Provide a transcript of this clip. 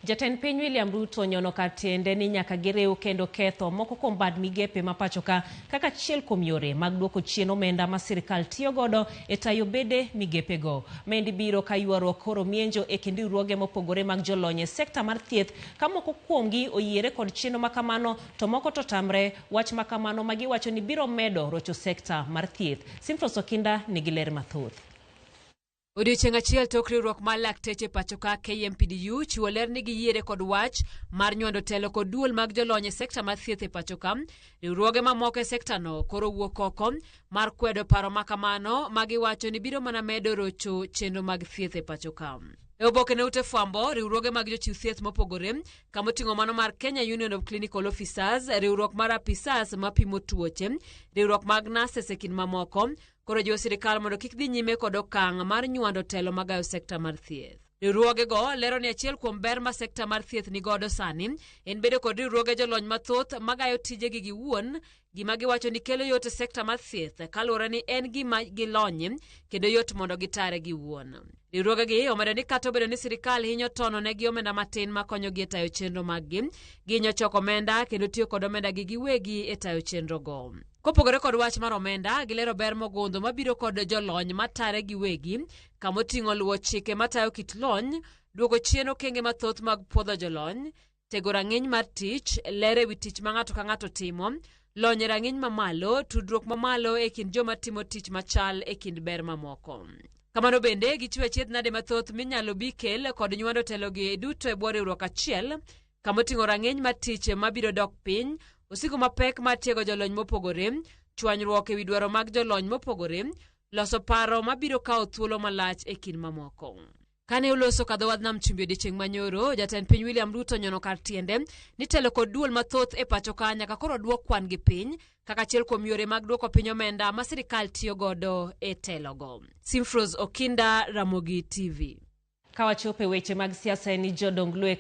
Jatend piny William Ruto onyono kar tiende ni nyaka giriw kendo ketho moko kuom bad migepe ma pachoka kaka achiel kuom yore mag duoko chien omenda ma sirkal tiyo godo e tayo bede migepego. Maendi biro ka ywaruok koro mienjo e kind riwruoge mopogore mag jolony e sekta mar thieth ka moko kuomgi oyiere kod chenro makamano to moko to tamre wach makamano ma giwacho ni biro medo rocho sekta mar thieth. Simfros Okinda nigi ler mathoth. Odiochieng' achiel tok riwruok mar lakteche pacho ka KMPDU chiwo ler ni giyiere kod wach mar nywando telo kod duol mag jolony e sekta mar thieth e pacho ka. Riwruoge mamoko e sektano koro wuok oko mar kwedo paro ma kamano ma giwacho ni biro mana medo rocho chenro mag thieth e pacho ka. E oboke ne ute fwambo, riwruoge mag jochiw thieth mopogore kamoting'o mano mar Kenya Union of Clinical Officers, riwruok mar apisas mapimo tuoche, riwruok mag nurses e kind mamoko, koro jiwo sirikal mondo kik dhi nyime kod okang' mar nywando telo magayo sekta mar thieth. Riwruogego lero ni achiel kuom ber ma sekta mar thieth nigodo sani en bedo kod riwruoge jolony mathoth magayo tijegi giwuon, gima giwacho ni kelo yot e sekta mar thieth kaluwore ni en gima gilonye kendo yot mondo gitare giwuon. Riwruogegi omedo ni kata obedo ni sirikal hinyo tono negi omenda matin makonyogi e tayo chenro maggi, gihinyo choko omenda kendo tiyo kod omenda gi giwegi e tayo chenrogo. Kopogore kod wach mar omenda, gilero ber mogundho mabiro kod jolony matare giwegi, kamoting'o luwo chike matayo kit lony, duoko chien okenge mathoth mag puodho jolony, tego rang'iny mar tich, ler ewi tich ma ng'ato ka ng'ato timo, lony e rang'iny mamalo, tudruok mamalo e kind joma timo tich machal e kind ber mamoko. Kamano bende, gichiwo achiedh nade mathoth minyalo bi kel kod nywando telogi duto e bwo riwruok achiel, kamoting'o rang'iny mar tich mabiro dok piny, osigo mapek mar tiego jolony mopogore, chwanyruok ewi dwaro mag jolony mopogore, loso paro mabiro kawo thuolo malach e kind mamoko. Kane oloso kadho wadh nam chumbi odiechieng' manyoro, jatend piny William Ruto onyono kar tiende ni telo kod duol mathoth e pacho ka nyaka koro duok kwan gi piny kaka achiel kuom yore mag duoko piny omenda ma sirikal tiyo godo e telogo. Simfros Okinda, Ramogi TV. Ka wachopo e weche mag siasa en ni jodong Luo e